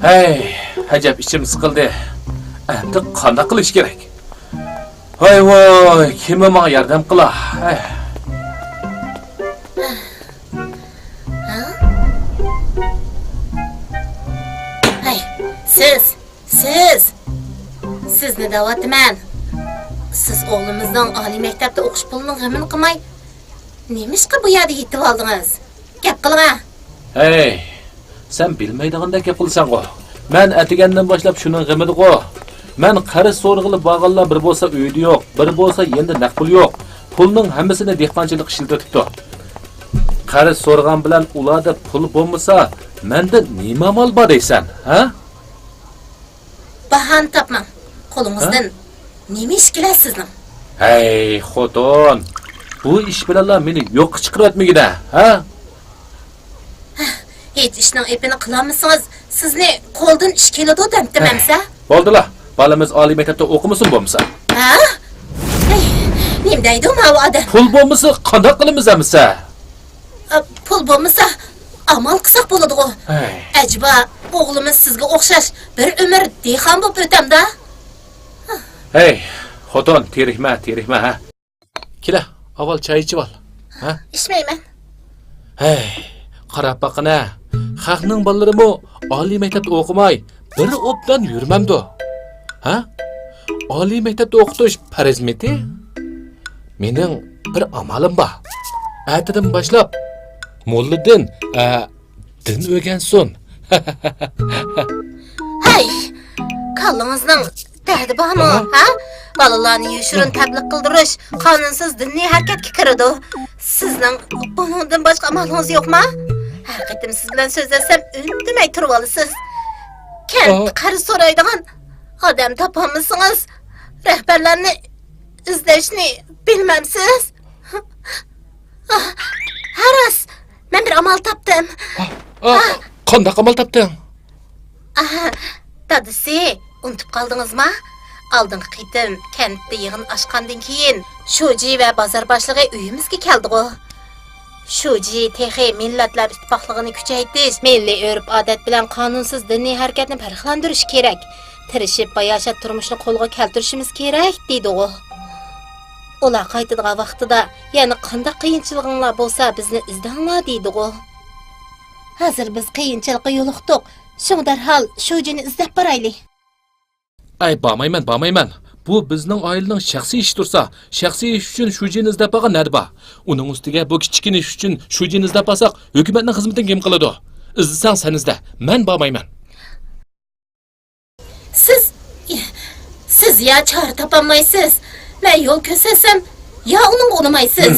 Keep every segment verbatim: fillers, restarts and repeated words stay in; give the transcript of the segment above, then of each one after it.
ھەي، ئەجەب ئىچىم سىقىلدى. ئەمدى قانداق قىلىش كېرەك؟ ۋاي ۋاي، كىممۇ ماڭا ياردەم قىلا؟ ھەي. ھەي، سىز، سىز! سىزنى دەۋاتىمەن. سىز ئوغلىمىزنىڭ ئالىي مەكتەپتە ئوقۇش پۇلىنىڭ غېمىنى قىلماي، نېمىشقا بۇ يەردە يېتىۋالدىڭىز؟ گەپ قىلىڭە! ھەي، سەن بىلمەيدىغاندەك گەپ قىلىسەنغۇ؟ مەن ئەتىگەندىن باشلاپ شۇنىڭ غېمىدىغۇ. مەن قەرز سورىغىلى بارغانلار بىر بولسا ئۆيىدە يوق، بىر بولسا يېنىدا نەق پۇل يوق. پۇلنىڭ ھەممىسىنى دېھقانچىلىققا ئىشلىتىۋېتىپتۇ. قەرز سورىغان بىلەن ئۇلاردا پۇل بولمىسا، مەندە نېمە ئامال بار دەيسەن، ھە؟ باھانە تاپماڭ. قولىڭىزدىن ھە؟ نېمە ئىش كېلە سىزنىڭ؟ ھەي، خوتۇن! بۇ ئىش بىلەنلا مېنى يوققا چىقىرىۋەتمىگىنە، ھە؟ ھېچ ئىشنىڭ ئېپىنى قىلالمىسىڭىز، سىزنى قولدىن ئىش كېلىدۇ دەمتىم ھەي، ئەمىسە. بولدىلا، بالىمىز ئالىي مەكتەپتە ئوقۇمىسۇن بولمىسا. ھە؟ ھەي، نېمە دەيدۇ ماۋۇ ئادەم؟ پۇل بولمىسا قانداق قىلىمىز ئەمىسە؟ ئە، پۇل بولمىسا، ئامال قىلساق بولىدىغۇ. ھەي. ئەجەبا، ئوغلىمىز سىزگە ئوخشاش بىر ئۆمۈر دېھقان بولۇپ ئۆتەمدا؟ ھەي، خوتۇن، تېرىكمە، تېرىكمە، ھە. كېلە، ئاۋۋال چاي ئىچىۋال. ھە؟ ئىچمەيمەن. ھەي، قاراپ باققىنە، خەقنىڭ بالىلىرىمۇ ئالىي مەكتەپتە ئوقۇماي، بىر ئوبدان يۈرمەمدۇ؟ ھە؟ ئالىي مەكتەپتە ئوقۇتۇش پەرزمىتى؟ مېنىڭ بىر ئامالىم بار. ئەتىدىن باشلاپ موللىدىن، ئە، دىن ئۆگەنسۇن. ھەي، كاللىڭىزنىڭ دەردى بارمۇ، ھە؟ ھە؟ بالىلارنى يوشۇرۇن تەبلىغ قىلدۇرۇش قانۇنسىز دىنىي ھەرىكەتكە كىرىدۇ. سىزنىڭ بۇنىڭدىن باشقا ئامالىڭىز يوقما؟ ھەر قېتىم سىز بىلەن سۆزلەشسەم، ئۈندىمەي تۇرۇۋالىسىز. كەنتتە ئا- قەرز سورايدىغان ئادەم تاپالمىسىڭىز، رەھبەرلەرنى ئىزدەشنى بىلمەمسىز؟ ھە راست، مەن بىر ئامال تاپتىم. ئا، ئا، قانداق ئامال تاپتىڭ؟ ئاھ، دادىسى، ئۇنتۇپ قالدىڭىزما؟ ئالدىنقى قېتىم كەنتتە يىغىن ئاچقاندىن كېيىن، شۇجى ۋە بازار باشلىقى ئۆيىمىزگە كەلدىغۇ؟ شۇجى تېخى مىللەتلەر ئىتتىپاقلىقىنى كۈچەيتىش، مىللىي ئۆرپ-ئادەت بىلەن قانۇنسىز دىنىي ھەرىكەتنى پەرقلەندۈرۈش كېرەك، تىرىشىپ باياشات تۇرمۇشنى قولغا كەلتۈرۈشىمىز كېرەك، دېدىغۇ. ئۇلار قايتىدىغان ۋاقتىدا يەنە قانداق قىيىنچىلىقىڭلار بولسا، بىزنى ئىزدەڭلار، دېدىغۇ. ھازىر بىز قىيىنچىلىققا يولۇقتۇق، شۇڭا دەرھال شۇجىنى ئىزدەپ بارايلى. ئەي، بارمايمەن، بارمايمەن. بۇ بىزنىڭ ئائىلىنىڭ شەخسىي ئىشى تۇرسا، شەخسىي ئىش ئۈچۈن شۇجىنى ئىزدەپ بارغان نەدە بار؟ ئۇنىڭ ئۈستىگە بۇ كىچىككىنە ئىش ئۈچۈن شۇجىنى ئىزدەپ بارساق، ھۆكۈمەتنىڭ خىزمىتىنى كىم قىلىدۇ؟ ئىزدىسەڭ سەن ئىزدە، مەن بارمايمەن. سىز، سىز يا چارە تاپالمايسىز، مەن يول كۆرسەتسەم، يا ئۇنىڭغا ئۇنىمايسىز.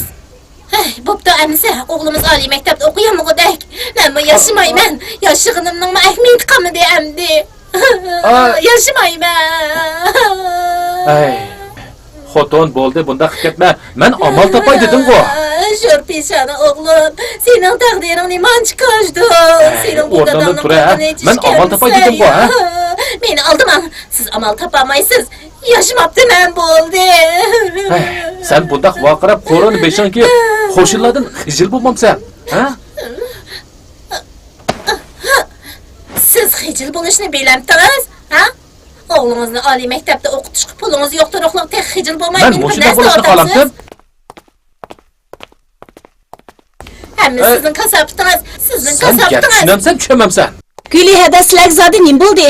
ھەي، بوپتۇ ئەمىسە، ئوغلىمىز ئالىي مەكتەپتە ئوقۇيالمىغۇدەك. مەنمۇ ياشىمايمەن. ياشىغىنىمنىڭمۇ ئەھمىيىتى قالمىدى ئەمدى. ئا. ياشىمايمەن. ھەي، خوتۇن، بولدى، بۇنداق قىلىپ كەتمە. مەن ئامال تاپاي دېدىمغۇ. شور پېشانە ئوغلۇم، سېنىڭ تەقدىرىڭ نېمانچە كاجدۇ؟ ھەي، سېنىڭ بۇ ئورنۇمدىن داداڭنىڭ تۇرە، ھە؟ قېنىنى ئىچىش مەن ئامال تاپاي دېدىمغۇ، ھە؟ مېنى ئالدىماڭ، سىز ئامال تاپالمايسىز. ياشىماپتىمەن، بولدى. ھەي، سەن بۇنداق ۋارقىراپ قورۇنى بېشىڭ كىيىپ، قوشنىلاردىن خىجىل بولمامسەن، ھە؟ سىز خىجىل بولۇشنى بىلەمتىڭىز، ھە؟ ئوغلىڭىزنى ئالىي مەكتەپتە ئوقۇتۇشقا پۇلىڭىز يوق تۇرۇقلۇق تېخى خىجىل بولماي مەن مۇشۇنداق بولۇشنى خالامتىم؟ ھەممە ئە، سىزنىڭ كاساپىتىڭىز، سىزنىڭ سەن گەپ كاساپىتىڭىز. چۈشىنەمسەن، چۈشەنمەمسەن؟ گۈلىھەدە سىلەرگە زادى نېمە بولدى؟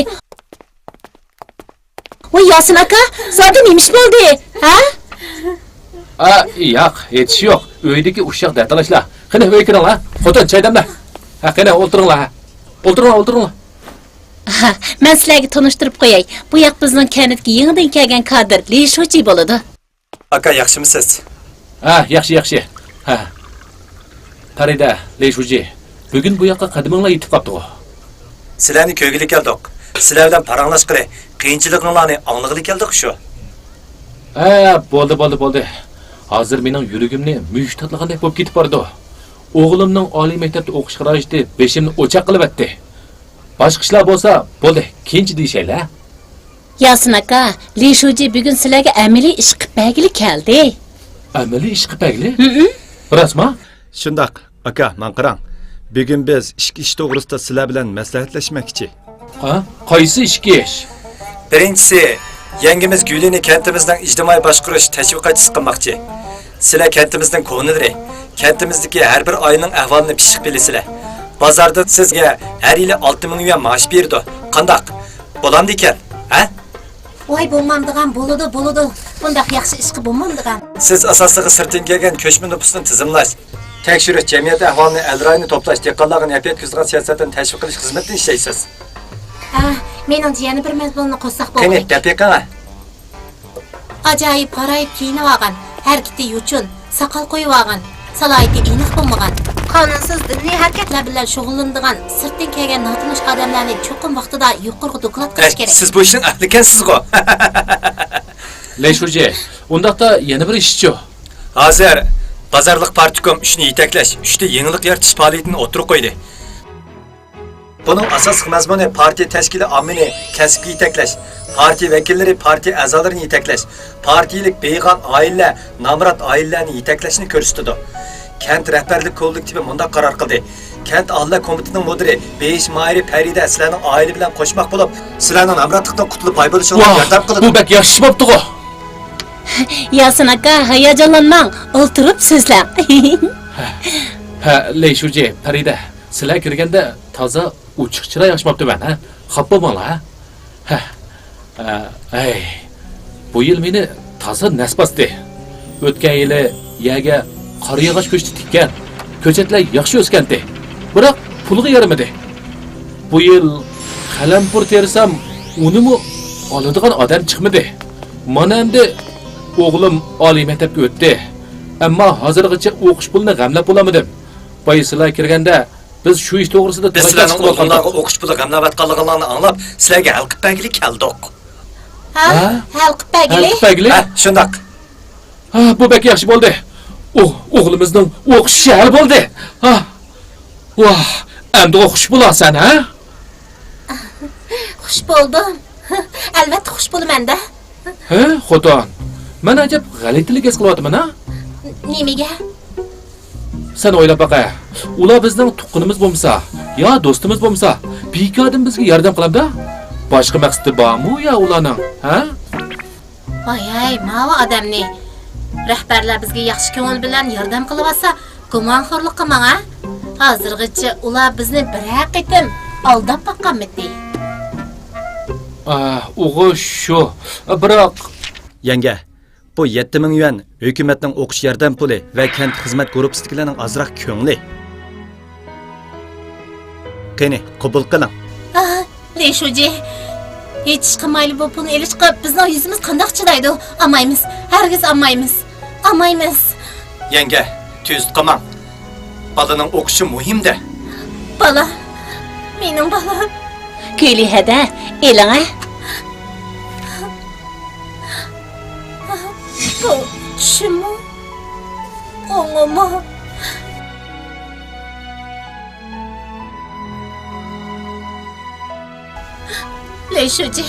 ۋاي ياسىن ئاكا، زادى نېمە ئىش بولدى، ھە؟ ئا، ياق، ھېچ ئىش يوق. ئۆيدىكى ئۇششاق دەتالاشلار. قېنى، ئۆيگە كىرىڭلار. خوتۇن، چاي دەملە. ھە، قېنى، ئولتۇرۇڭلار، ھە. ئولتۇرۇڭلار، ئولتۇرۇڭلار. ھە، مەن سىلەرگە تونۇشتۇرۇپ قوياي. بۇ ياق بىزنىڭ كەنتتىكى يېڭىدىن كەلگەن كادىر لى شۇجى بولىدۇ. ئاكا، ياخشىمۇسىز؟ ھە، ياخشى، ياخشى. ھە. پەرىدە، لى شۇجى، بۈگۈن بۇ ياققا قەدىمىڭلار يېتىپ قاپتىغۇ؟ سىلەرنى كۆرگىلى كەلدۇق. سىلەر بىلەن پاراڭلاشقىلى، قىيىنچىلىقىڭلارنى ئاڭلىغىلى كەلدۇق شۇ. ھە، بولدى، بولدى، بولدى. ھازىر مېنىڭ يۈرىكىمنى مۈشۈك تاتلىغاندەك بولۇپ كېتىپ بارىدۇ. ئوغلۇمنىڭ ئالىي مەكتەپتە ئوقۇشقا خىراجىتى بېشىمنى ئوچاق قىلىۋەتتى. باشقا ئىشلار بولسا، بولدى، كېيىنچە دېيىشەيلى، ھە؟ ياسىن ئاكا، لى شۇجى بۈگۈن سىلەرگە ئەمەلىي ئىش قىلىپ بەرگىلى كەلدى. ئەمەلىي ئىش قىلىپ بەرگىلى؟ ھىم. راستما؟ شۇنداق، ئاكا، ماڭا قاراڭ. بۈگۈن بىز ئىككى ئىش توغرىسىدا سىلەر بىلەن مەسلىھەتلەشمەكچى. ھە؟ قايسى ئىككى ئىش؟ بىرىنچىسى، يەڭگىمىز گۈلىنى كەنتىمىزنىڭ ئىجتىمائىي باشقۇرۇش تەشۋىقاتچىسى قىلماقچى. سىلەر كەنتىمىزنىڭ كونىلىرى، كەنتىمىزدىكى ھەر بىر ئائىلىنىڭ ئەھۋالىنى پىششىق بىلىسىلەر. بازاردىن سىزگە ھەر يىلى ئالتە مىڭ يۈەن مائاش بېرىدۇ. قانداق؟ بولامدىكەن؟ ھە؟ ۋاي، بولمامدىغان، بولىدۇ، بولىدۇ. بۇنداق ياخشى ئىشقا بولمامدىغان. سىز ئاساسلىقى سىرتتىن كەلگەن كۆچمە نوپۇسنى تىزىملاش، تەكشۈرۈش، جەمئىيەت ئەھۋالىنى، ئەل رايىنى توپلاش، دېھقانلارغا نەپ يەتكۈزىدىغان سىياسەتلەرنى تەشۋىق قىلىش خىزمىتىدە ئىشلەيسىز. ھە، مېنىڭچە يەنە بىر مەزمۇننى قوشساق بولغۇدەك. قېنى، دەپ بېقىڭە. ئاجايىپ غارايىپ كىيىنىۋالغان، ھەرىكىتى يوچۇن، ساقال قويۇۋالغان، سالاھىيىتى ئېنىق بولمىغان، قانۇنسىز دىنىي ھەرىكەتلەر بىلەن شۇغۇللىنىدىغان سىرتتىن كەلگەن ناتونۇش ئادەملەرنى چوقۇم ۋاقتىدا يۇقىرىغا دوكلات قىلىش كېرەك. سىز بۇ ئىشنىڭ ئەھلىكەنسىزغۇ؟ لەي شۇجى، ئۇنداقتا يەنە بىر ئىشچۇ؟ ھازىر بازارلىق پارتكوم ئۈچنى يېتەكلەش، ئۈچتە يېڭىلىق يارىتىش پائالىيىتىنى ئوتتۇرىغا قويدى. بۇنىڭ ئاساسلىق مەزمۇنى پارتىيە تەشكىلى ئاممىنى كەسىپكە يېتەكلەش، پارتىيە ۋەكىللىرى پارتىيە ئەزالىرىنى يېتەكلەش، پارتىيىلىك بېيىغان ئائىلىلەر، نامرات ئائىلىلەرنى يېتەكلەشنى كۆرسىتىدۇ. كەنت رەھبەرلىك كوللېكتىپى مۇنداق قارار قىلدى: كەنت ئاھالىلەر كومىتېتىنىڭ مۇدىرى بېيىش ماھىرى پەرىدە سىلەرنىڭ ئائىلە بىلەن قوشماق بولۇپ، سىلەرنىڭ نامراتلىقتىن قۇتۇلۇپ باي بولۇشىڭلارغا ياردەم قىلىدۇ. ۋاھ، بۇ بەك ياخشى بوپتىغۇ! ياسىن ئاكا، ھاياجانلانماڭ، ئولتۇرۇپ سۆزلەڭ. ھە، ھە، لەي شۇجى، پەرىدە، سىلەر كىرگەندە تازا ئوچۇق چىراي ئاچماپتىمەن، ھە؟ خاپا بولماڭلار، ھە؟ ھە، ھە، ھەي، بۇ يىل مېنى تازا نەس باستى. ئۆتكەن يىلى يەرگە قارا ياغاچ كۆچىتى تىككەن، كۆچەتلەر ياخشى ئۆسكەنتى، بىراق پۇلغا يارىمىدى. بۇ يىل قەلەمپۇر تېرىسام، ئۇنىمۇ ئالىدىغان ئادەم چىقمىدى. مانا ئەمدى ئوغلۇم ئالىي مەكتەپكە ئۆتتى. ئەمما ھازىرغىچە ئوقۇش پۇلىنى غەملەپ بولالمىدىم. بايا سىلەر كىرگەندە، بىز شۇ ئىش توغرىسىدا بىز سىلەرنىڭ ئوغلۇڭلارغا ئوقۇش پۇلى غەملەۋاتقانلىقىڭلارنى ئاڭلاپ، سىلەرگە ھەل قىلىپ بەرگىلى كەلدۇق. ھە؟ ھە؟ ھەل قىلىپ بەرگىلى؟ ھەل قىلىپ بەرگىلى؟ ھە، شۇنداق. ھە، بۇ بەك ياخشى بولدى. ئوغ-، ئوغلىمىزنىڭ ئوقۇشى ھەل بولدى. ھە. ۋاھ، ئەمدىغۇ خۇش بولارسەن، ھە؟ خۇش بولدۇم. ئەلۋەتتە خۇش بولىمەن-دە. ھە، خوتۇن؟ مەن ئەجەب غەلىتىلىك ھېس قىلىۋاتىمەن، ھە؟ نېمىگە؟ سەن ئويلاپ باقە. ئۇلار بىزنىڭ تۇغقىنىمىز بولمىسا، يا دوستىمىز بولمىسا، بىكاردىن بىزگە ياردەم قىلامدا؟ باشقا مەقسىتى بارمۇ يا ئۇلارنىڭ، ھە؟ ۋاي-ھەي، ماۋۇ ئادەمنى. رەھبەرلەر بىزگە ياخشى كۆڭۈل بىلەن ياردەم قىلىۋاتسا، گۇمانخورلۇق قىلماڭ، ھە؟ ھازىرغىچە ئۇلار بىزنى بىرەر قېتىم ئالداپ باققانمىتى؟ ئا، ئۇغۇ شۇ. بىراق. يەڭگە، بۇ يەتتە مىڭ يۈەن ھۆكۈمەتنىڭ ئوقۇش ياردەم پۇلى ۋە كەنت خىزمەت گۇرۇپپىسىدىكىلەرنىڭ ئازراق كۆڭلى. قېنى، قوبۇل قىلىڭ. ئا، لى شۇجى، ھېچ ئىش قىلمايلا بۇ پۇلنى ئېلىشقا بىزنىڭ يۈزىمىز قانداق چىدايدۇ؟ ئالمايمىز، ھەرگىز ئالمايمىز، ئالمايمىز. يەڭگە، تۈزۈت قىلماڭ. بالىنىڭ ئوقۇشى مۇھىم-دە. بالا، مېنىڭ بالام. كۈيلى ھەدە، ئېلىڭە. بۇ چۈشۈممۇ؟ ئوڭىمۇ؟ لەي شۇجى،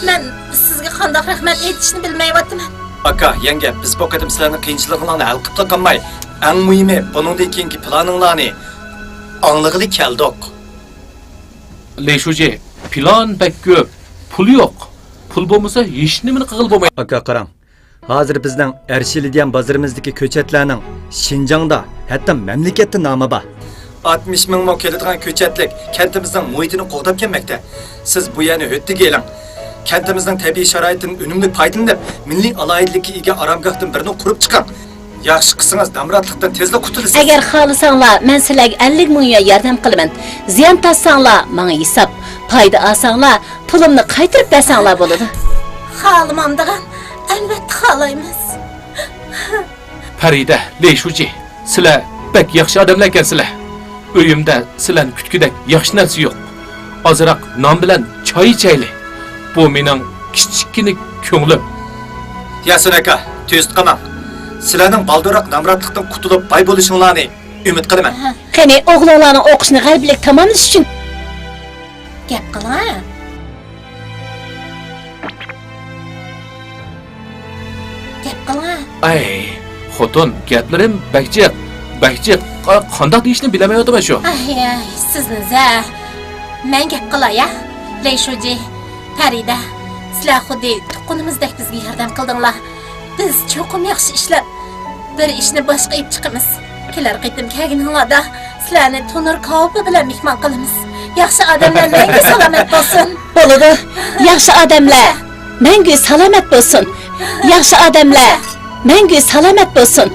مەن سىزگە قانداق رەھمەت ئېيتىشنى بىلمەيۋاتىمەن. ئاكا، يەڭگە، بىز بۇ قېتىم سىلەرنىڭ قىيىنچىلىقىڭلارنى ھەل قىلىپلا قالماي، ئەڭ مۇھىمى، بۇنىڭدىن كېيىنكى پىلانىڭلارنى ئاڭلىغىلى كەلدۇق. لەي شۇجى، پىلان بەك كۆپ، پۇل يوق. پۇل بولمىسا، ھېچنېمىنى قىلغىلى بولمايدۇ. ئاكا، قاراڭ. ھازىر بىزنىڭ ئەرشىلى دېگەن بازىرىمىزدىكى كۆچەتلەرنىڭ شىنجاڭدا، ھەتتا مەملىكەتتە نامى بار. ئاتمىش مىڭ مو كېلىدىغان كۆچەتلىك كەنتىمىزنىڭ مۇھىتىنى قوغداپ كەلمەكتە. سىز بۇ يەرنى ھۆددىگە ئېلىڭ. كەنتىمىزنىڭ تەبىئىي شارائىتىدىن ئۈنۈملۈك پايدىلىنىپ، مىللىي ئالاھىدىلىككە ئىگە ئارامگاھتىن بىرنى قۇرۇپ چىقىڭ. ياخشى قىلسىڭىز، نامراتلىقتىن تېزلا قۇتۇلىسىز. ئەگەر خالىساڭلار، مەن سىلەرگە ئەللىك مىڭ يۈەن ياردەم قىلىمەن. زىيان تارتساڭلار، ماڭا ھېساب. پايدا ئالساڭلار، پۇلۇمنى قايتۇرۇپ بەرسەڭلار بولىدۇ. خالىمامدىغان، ئەلۋەتتە خالايمىز. پەرىدە، لەي شۇجى، سىلەر بەك ياخشى ئادەملەركەنسىلەر. ئۆيۈمدە سىلەرنى كۈتكۈدەك ياخشى نەرسە يوق. ئازراق نان بىلەن چاي ئىچەيلى. بۇ مېنىڭ كىچىككىنە كۆڭلۈم. ياسىن ئاكا، تۈزۈت قىلماڭ. سىلەرنىڭ بالدۇرراق نامراتلىقتىن قۇتۇلۇپ باي بولۇشۇڭلارنى ئۈمىد قىلىمەن. قېنى، ئوغلۇڭلارنىڭ ئوقۇشىنى غەلىبىلىك تاماملىشى ئۈچۈن گەپ قىلىڭ. گەپ قىلىڭ. ئەي، خوتۇن، گەپلىرىم بەك جىق، بەك جىق. قا-، قانداق دېيىشنى بىلەلمەيۋاتىمەن شۇ. ئەي، ئەي، سىزنى زە-، مەن گەپ قىلاي، ھە؟ لەي شۇجى، پەرىدە، سىلەر خۇددى تۇغقىنىمىزدەك بىزگە ياردەم قىلدىڭلار. بىز چوقۇم ياخشى ئىشلەپ، بىر ئىشنى باشقا ئېلىپ چىقىمىز. كېلەر قېتىم كەلگىنىڭلاردا سىلەرنى تونۇر كاۋىپى بىلەن مېھمان قىلىمىز. ياخشى ئادەملەر مەڭگۈ سالامەت بولسۇن. بولىدۇ. ياخشى ئادەملەر مەڭگۈ سالامەت بولسۇن. ياخشى ئادەملەر مەڭگۈ سالامەت بولسۇن.